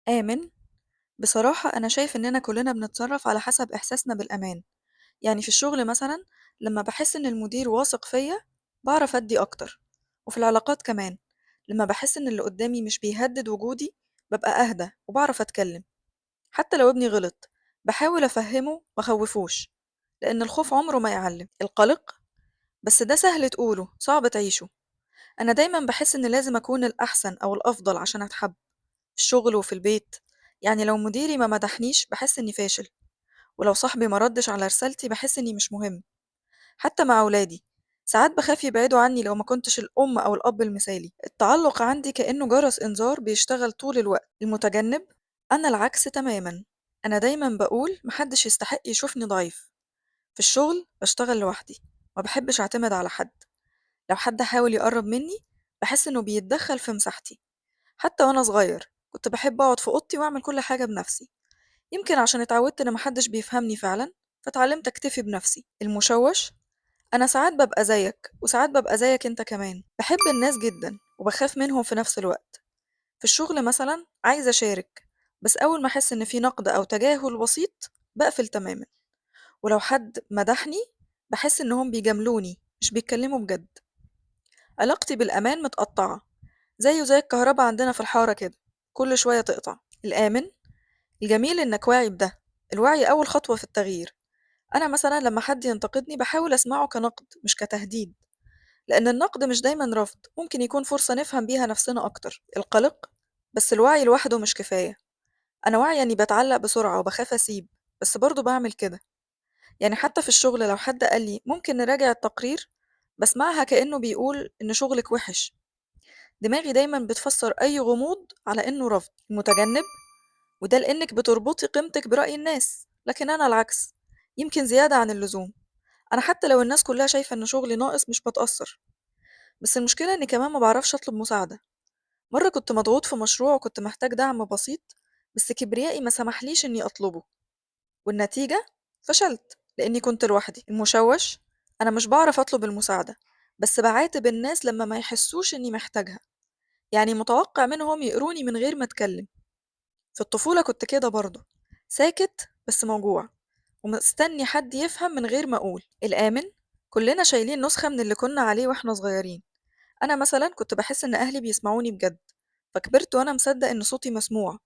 آمن؟ بصراحة أنا شايف إننا كلنا بنتصرف على حسب إحساسنا بالأمان. يعني في الشغل مثلا، لما بحس إن المدير واثق فيا بعرف أدي أكتر. وفي العلاقات كمان، لما بحس إن اللي قدامي مش بيهدد وجودي ببقى أهدى وبعرف أتكلم. حتى لو ابني غلط بحاول أفهمه مخوفوش، لأن الخوف عمره ما يعلم. القلق؟ بس ده سهل تقوله، صعب تعيشه. أنا دايما بحس إن لازم أكون الأحسن أو الأفضل عشان أتحب، في الشغل وفي البيت. يعني لو مديري ما مدحنيش بحس إني فاشل، ولو صاحبي ما ردش على رسالتي بحس إني مش مهم. حتى مع أولادي ساعات بخاف يبعدوا عني لو ما كنتش الأم أو الأب المثالي. التعلق عندي كأنه جرس إنذار بيشتغل طول الوقت. المتجنب؟ أنا العكس تماما. أنا دايما بقول محدش يستحق يشوفني ضعيف. في الشغل بشتغل لوحدي، ما بحبش أعتمد على حد. لو حد حاول يقرب مني بحس إنه بيتدخل في مساحتي. حتى وأنا صغير كنت بحب أقعد في أوضتي وأعمل كل حاجة بنفسي، يمكن عشان اتعودت إن محدش بيفهمني فعلا، فتعلمت أكتفي بنفسي. المشوش؟ أنا ساعات ببقى زيك وساعات ببقى زيك أنت كمان. بحب الناس جدا وبخاف منهم في نفس الوقت. في الشغل مثلا عايزة أشارك، بس أول ما أحس إن في نقد أو تجاهل بسيط بقفل تماما. ولو حد مدحني بحس إنهم بيجاملوني مش بيتكلموا بجد. علاقتي بالأمان متقطعة، زيه زي الكهرباء عندنا في الحارة كده، كل شوية تقطع. الآمن؟ الجميل إنك واعي بده، الوعي أول خطوة في التغيير. أنا مثلا لما حد ينتقدني بحاول أسمعه كنقد مش كتهديد، لأن النقد مش دايما رفض، ممكن يكون فرصة نفهم بيها نفسنا أكتر. القلق؟ بس الوعي لوحده مش كفاية. أنا واعية إني بتعلق بسرعة وبخاف أسيب، بس برضه بعمل كده. يعني حتى في الشغل لو حد قال لي ممكن نراجع التقرير بسمعها كأنه بيقول إن شغلك وحش. دماغي دايما بتفسر أي غموض على إنه رفض. المتجنب؟ وده لإنك بتربطي قيمتك برأي الناس، لكن أنا العكس، يمكن زيادة عن اللزوم. أنا حتى لو الناس كلها شايفة إن شغلي ناقص مش بتأثر. بس المشكلة إني كمان ما بعرفش أطلب مساعدة. مرة كنت مضغوط في مشروع وكنت محتاج دعم بسيط، بس كبريائي ما سمحليش إني أطلبه، والنتيجة فشلت لإني كنت لوحدي. المشوش؟ أنا مش بعرف أطلب المساعدة، بس بعاتب الناس لما ما يحسوش إني محتاجها. يعني متوقع منهم يقروني من غير ما أتكلم. في الطفولة كنت كده برضه، ساكت بس موجوع، ومستني حد يفهم من غير ما أقول. الآمن؟ كلنا شايلين نسخة من اللي كنا عليه وإحنا صغيرين. أنا مثلا كنت بحس إن أهلي بيسمعوني بجد، فكبرت وأنا مصدق إن صوتي مسموع،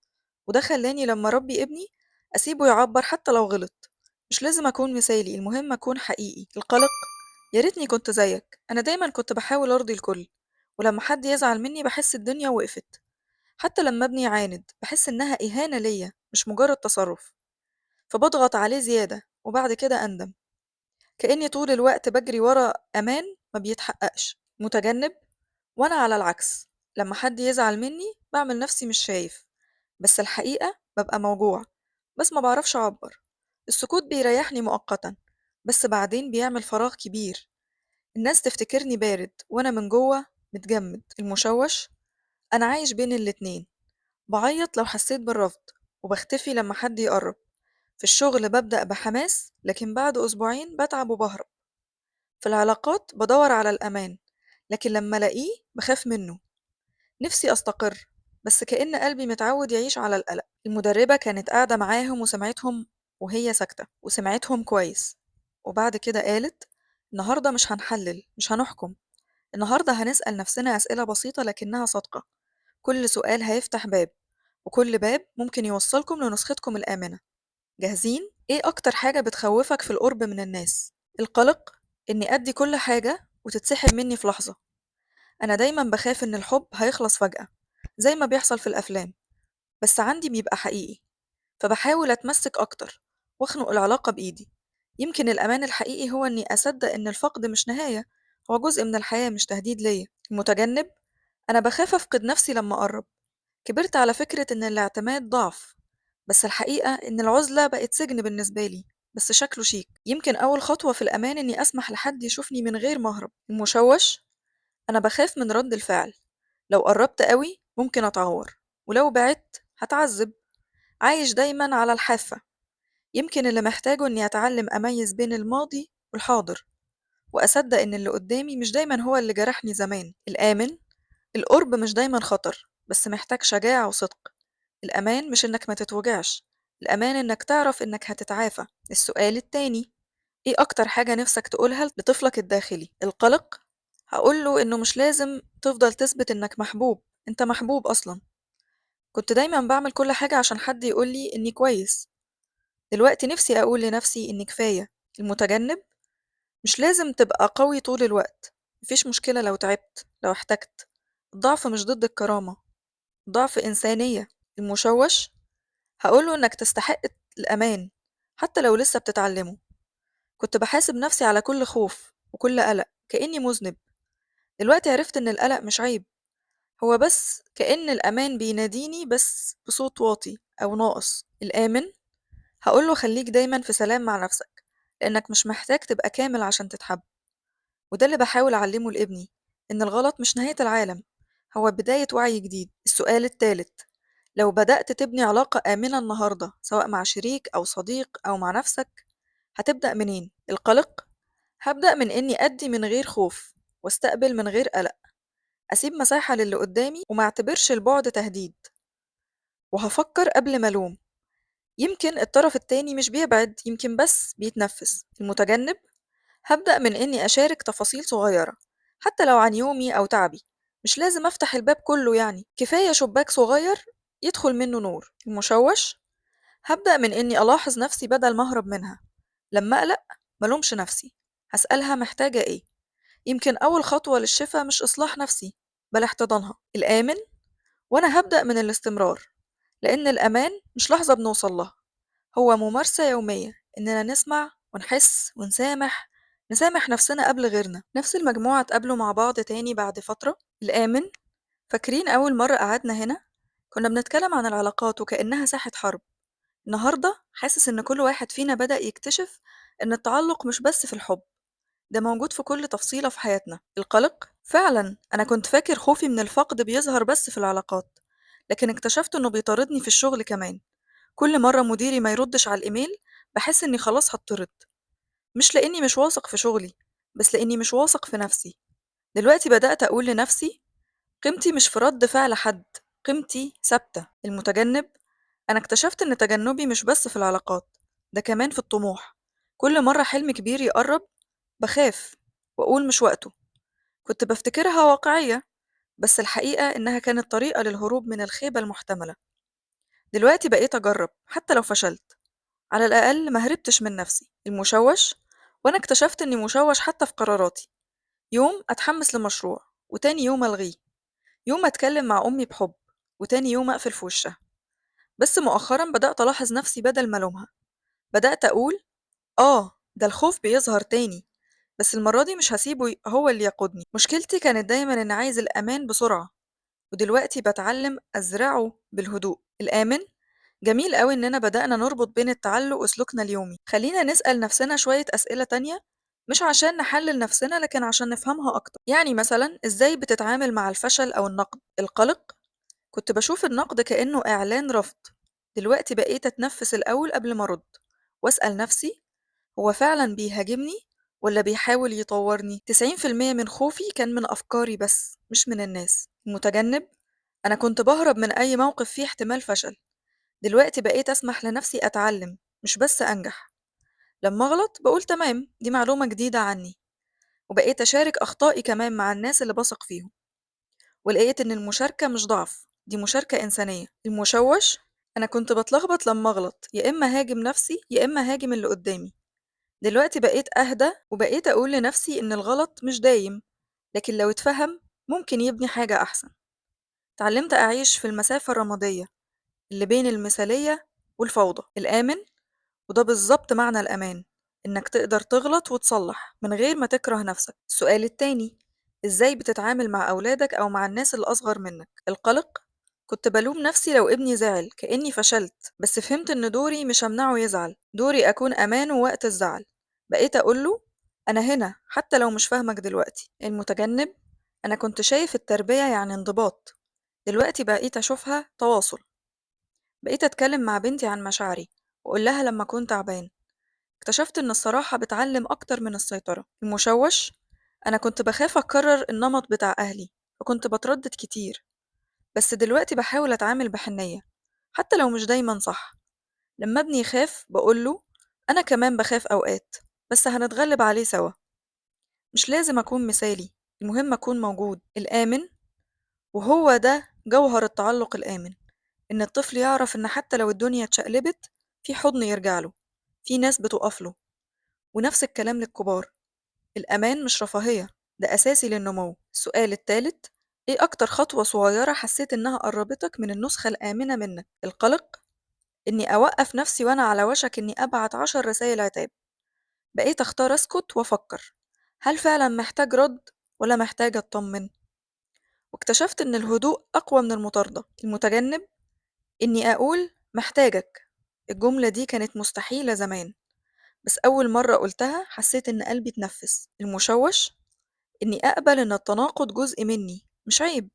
وده خلاني لما أربي ابني أسيبه يعبر حتى لو غلط. مش لازم أكون مثالي، المهم أكون حقيقي. القلق؟ يا ريتني كنت زيك. أنا دايما كنت بحاول أرضي الكل، ولما حد يزعل مني بحس الدنيا وقفت. حتى لما ابني يعاند بحس إنها إهانة ليا مش مجرد تصرف، فبضغط عليه زيادة وبعد كده أندم. كأني طول الوقت بجري ورا أمان ما بيتحققش. متجنب؟ وأنا على العكس، لما حد يزعل مني بعمل نفسي مش شايف، بس الحقيقة ببقى موجوع بس ما بعرفش أعبر. السكوت بيريحني مؤقتا، بس بعدين بيعمل فراغ كبير. الناس تفتكرني بارد وأنا من جوه متجمد. المشوش؟ أنا عايش بين الاتنين. بعيط لو حسيت بالرفض، وبختفي لما حد يقرب. في الشغل ببدأ بحماس لكن بعد أسبوعين بتعب وبهرب. في العلاقات بدور على الأمان، لكن لما ألاقيه بخاف منه. نفسي أستقر، بس كأن قلبي متعود يعيش على القلق. المدربة كانت قاعدة معاهم وسمعتهم وهي ساكتة، وسمعتهم كويس، وبعد كده قالت: النهاردة مش هنحلل، مش هنحكم، النهاردة هنسأل نفسنا أسئلة بسيطة لكنها صادقة. كل سؤال هيفتح باب، وكل باب ممكن يوصلكم لنسختكم الآمنة. جاهزين؟ إيه أكتر حاجة بتخوفك في القرب من الناس؟ القلق؟ إني أدي كل حاجة وتتسحب مني في لحظة. أنا دايما بخاف إن الحب هيخلص فجأة زي ما بيحصل في الأفلام، بس عندي بيبقى حقيقي، فبحاول أتمسك أكتر وأخنق العلاقة بإيدي. يمكن الأمان الحقيقي هو إني أصدق إن الفقد مش نهاية، هو جزء من الحياة مش تهديد ليا. المتجنب؟ أنا بخاف أفقد نفسي لما أقرب. كبرت على فكرة إن الاعتماد ضعف، بس الحقيقة إن العزلة بقت سجن بالنسبة لي، بس شكله شيك. يمكن أول خطوة في الأمان إني أسمح لحد يشوفني من غير ما أهرب. المشوش؟ أنا بخاف من رد الفعل. لو قربت قوي ممكن أتعور، ولو بعدت هتعذب. عايش دايما على الحافة. يمكن اللي محتاجه إني أتعلم أميز بين الماضي والحاضر، وأصدق إن اللي قدامي مش دايما هو اللي جرحني زمان. الآمن؟ القرب مش دايما خطر، بس محتاج شجاعة وصدق. الأمان مش إنك ما تتوجعش، الأمان إنك تعرف إنك هتتعافى. السؤال التاني: إيه أكتر حاجة نفسك تقولها لطفلك الداخلي؟ القلق؟ هقوله إنه مش لازم تفضل تثبت إنك محبوب، أنت محبوب أصلا. كنت دايما بعمل كل حاجة عشان حد يقولي إني كويس، دلوقتي نفسي أقول لنفسي إني كفاية. المتجنب؟ مش لازم تبقى قوي طول الوقت، مفيش مشكلة لو تعبت، لو احتجت. الضعف مش ضد الكرامة، ضعف إنسانية. المشوش؟ هقوله إنك تستحق الأمان حتى لو لسه بتتعلمه. كنت بحاسب نفسي على كل خوف وكل قلق كأني مذنب، دلوقتي عرفت إن القلق مش عيب، هو بس كأن الأمان بيناديني بس بصوت واطي أو ناقص. الآمن؟ هقوله خليك دايما في سلام مع نفسك، لأنك مش محتاج تبقى كامل عشان تتحب. وده اللي بحاول أعلمه لابني، إن الغلط مش نهاية العالم، هو بداية وعي جديد. السؤال الثالث: لو بدأت تبني علاقة آمنة النهاردة، سواء مع شريك أو صديق أو مع نفسك، هتبدأ منين؟ القلق؟ هبدأ من إني أدي من غير خوف، واستقبل من غير قلق، أسيب مساحة للي قدامي وما اعتبرش البعد تهديد، وهفكر قبل ما ألوم. يمكن الطرف التاني مش بيبعد، يمكن بس بيتنفس. المتجنب؟ هبدأ من إني أشارك تفاصيل صغيرة حتى لو عن يومي أو تعبي، مش لازم أفتح الباب كله، يعني كفاية شباك صغير يدخل منه نور. المشوش؟ هبدأ من إني ألاحظ نفسي بدل ما أهرب منها. لما أقلق ملومش نفسي، هسألها محتاجة إيه. يمكن أول خطوة للشفا مش إصلاح نفسي، بل احتضانها. الآمن؟ وأنا هبدأ من الاستمرار، لأن الأمان مش لحظة بنوصل لها، هو ممارسة يومية، إننا نسمع ونحس ونسامح، نسامح نفسنا قبل غيرنا. نفس المجموعة اتقابلوا مع بعض تاني بعد فترة. الآمن؟ فاكرين أول مرة قعدنا هنا؟ كنا بنتكلم عن العلاقات وكأنها ساحة حرب. النهاردة حاسس إن كل واحد فينا بدأ يكتشف إن التعلق مش بس في الحب، ده موجود في كل تفصيلة في حياتنا. القلق؟ فعلا أنا كنت فاكر خوفي من الفقد بيظهر بس في العلاقات، لكن اكتشفت إنه بيطاردني في الشغل كمان. كل مرة مديري ما يردش على الإيميل بحس إني خلاص هطرد، مش لإني مش واثق في شغلي، بس لإني مش واثق في نفسي. دلوقتي بدأت أقول لنفسي قيمتي مش في رد فعل حد، قيمتي ثابتة. المتجنب؟ أنا اكتشفت إن تجنبي مش بس في العلاقات، ده كمان في الطموح. كل مرة حلم كبير يقرب بخاف وأقول مش وقته. كنت بفتكرها واقعية، بس الحقيقة إنها كانت طريقة للهروب من الخيبة المحتملة. دلوقتي بقيت أجرب حتى لو فشلت، على الأقل ما هربتش من نفسي. المشوش؟ وأنا اكتشفت إني مشوش حتى في قراراتي. يوم أتحمس لمشروع وتاني يوم ألغيه، يوم أتكلم مع أمي بحب وتاني يوم أقفل في وشها. بس مؤخرا بدأت ألاحظ نفسي بدل ما ألومها، بدأت أقول آه ده الخوف بيظهر تاني، بس المرة دي مش هسيبه هو اللي يقودني. مشكلتي كانت دايما إن عايز الأمان بسرعة، ودلوقتي بتعلم أزرعه بالهدوء. الآمن؟ جميل أوي إننا بدأنا نربط بين التعلق وسلوكنا اليومي. خلينا نسأل نفسنا شوية أسئلة تانية، مش عشان نحلل نفسنا لكن عشان نفهمها أكتر. يعني مثلا إزاي بتتعامل مع الفشل أو النقد؟ القلق؟ كنت بشوف النقد كأنه إعلان رفض، دلوقتي بقيت أتنفس الأول قبل ما أرد، وأسأل نفسي هو فعلا بيهاجمني ولا بيحاول يطورني؟ 90% من خوفي كان من أفكاري بس، مش من الناس. المتجنب؟ أنا كنت بهرب من أي موقف فيه احتمال فشل، دلوقتي بقيت أسمح لنفسي أتعلم، مش بس أنجح. لما أغلط بقول تمام، دي معلومة جديدة عني، وبقيت أشارك أخطائي كمان مع الناس اللي بثق فيهم، ولقيت إن المشاركة مش ضعف، دي مشاركة إنسانية. المشوش؟ أنا كنت بتلخبط لما أغلط، يا إما هاجم نفسي يا إما هاجم اللي قدامي. دلوقتي بقيت أهدى، وبقيت أقول لنفسي إن الغلط مش دايم، لكن لو اتفهم ممكن يبني حاجة أحسن. اتعلمت أعيش في المسافة الرمادية اللي بين المثالية والفوضى. الآمن؟ وده بالظبط معنى الأمان، إنك تقدر تغلط وتصلح من غير ما تكره نفسك. السؤال التاني: إزاي بتتعامل مع أولادك أو مع الناس اللي أصغر منك؟ القلق؟ كنت بلوم نفسي لو ابني زعل كأني فشلت، بس فهمت إن دوري مش أمنعه يزعل، دوري أكون أمانه وقت الزعل. بقيت أقوله أنا هنا حتى لو مش فاهمك دلوقتي. المتجنب؟ أنا كنت شايف التربية يعني انضباط، دلوقتي بقيت أشوفها تواصل. بقيت أتكلم مع بنتي عن مشاعري وأقول لها لما أكون تعبان. اكتشفت إن الصراحة بتعلم أكتر من السيطرة. المشوش؟ أنا كنت بخاف أكرر النمط بتاع أهلي، فكنت بتردد كتير، بس دلوقتي بحاول أتعامل بحنية. حتى لو مش دايمًا صح. لما ابني يخاف باقول له: أنا كمان باخاف أوقات، بس هنتغلب عليه سوا. مش لازم أكون مثالي، المهم أكون موجود. الآمن، وهو ده جوهر التعلق الآمن، إن الطفل يعرف إن حتى لو الدنيا اتشقلبت في حضن يرجع له، في ناس بتقف له. ونفس الكلام للكبار، الأمان مش رفاهية، ده أساسي للنمو. السؤال التالت: إيه أكتر خطوة صغيرة حسيت إنها قربتك من النسخة الآمنة منك؟ القلق، إني أوقف نفسي وأنا على وشك إني أبعت 10 رسايل عتاب. بقيت أختار أسكت وأفكر، هل فعلًا محتاج رد ولا محتاج أطمن؟ واكتشفت إن الهدوء أقوى من المطاردة. المتجنب، إني أقول محتاجك. الجملة دي كانت مستحيلة زمان، بس أول مرة قلتها حسيت إن قلبي اتنفس. المشوش، إني أقبل إن التناقض جزء مني، مش عيب.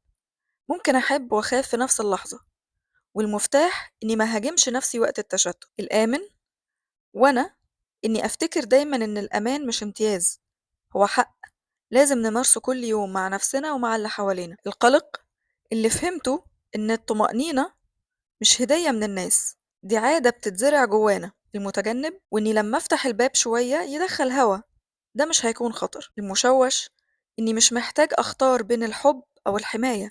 ممكن أحب وأخاف في نفس اللحظة. والمفتاح إني ما هاجمش نفسي وقت التشتت. الآمن، وأنا إني أفتكر دايمًا إن الأمان مش امتياز، هو حق لازم نمارسه كل يوم مع نفسنا ومع اللي حوالينا. القلق، اللي فهمته إن الطمأنينة مش هدية من الناس، دي عادة بتتزرع جوانا. المتجنب، وإني لما أفتح الباب شوية يدخل هوا، ده مش هيكون خطر. المشوش، إني مش محتاج أختار بين الحب أو الحماية،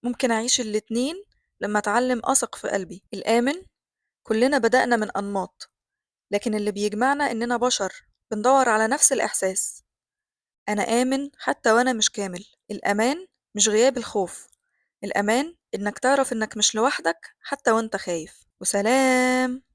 ممكن أعيش الاتنين لما أتعلم أثق في قلبي. الآمن، كلنا بدأنا من أنماط، لكن اللي بيجمعنا إننا بشر بندور على نفس الإحساس، أنا آمن حتى وأنا مش كامل. الأمان مش غياب الخوف، الأمان إنك تعرف إنك مش لوحدك حتى وإنت خايف. وسلام.